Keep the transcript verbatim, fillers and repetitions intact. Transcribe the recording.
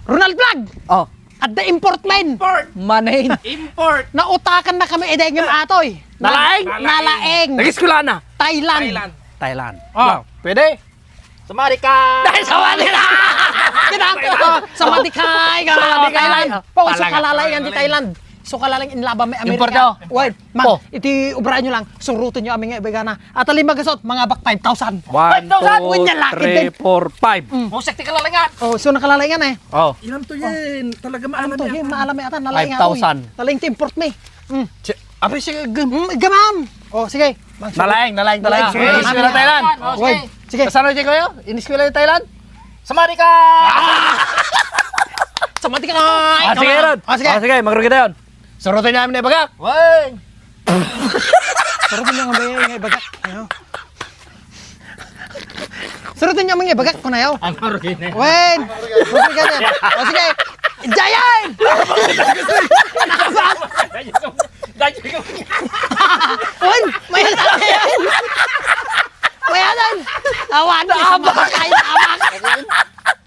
Ronald Vlog! Oh. Adda import men! Import! Manen! Import! Nautakan na kami idengem atoy. Nalaeng! Nalaeng! Nag-eskwela na! Thailand! Thailand! Thailand. Oh. Wow. Pwede? Sumadi ka! Dahil sumadi na! Kinanto! Sumadi ka! Sumadi ka! Thailand! Oh, so kalalaengan ti Thailand. So kalalaengan, inlaban met Amerika. Import daw. Wait, man, iti ubraen nyo lang, suroten nyo amin nga ibagana. At alim magasot, mga abak five thousand. One, two, three, four, five. Mm. Musik ti kalalaengan. Oh, so nakalalaengan eh. Oh. Inam to yen. Talaga maalam to yen. Maalam ata. Nalaing ako eh. Five thousand. Nalaing ti import mi. Mm. Apay, sige, gam. Mm, gamam. Oh, sige. Nalaing, nalaing talaga. Sige, sige, Thailand. Oh, sige. Sige. Kasano di kayo? Iniskwela yung Thailand? Sumadi ka! Sumadi ka! Ah, sige, Rod. Ah, sige. Ah, sige, magrugi tayo. Surutin niya amin na ibagak. Weng! Surutin niya amin nga ibagak. Ano? Surutin niya amin nga ibagak, kunayo. Ang rugi na. Wen! Rugi ka dyan. O, sige. Giant! Wen! May alam yan! May alam! Awan! Naabak! Ay, naabak!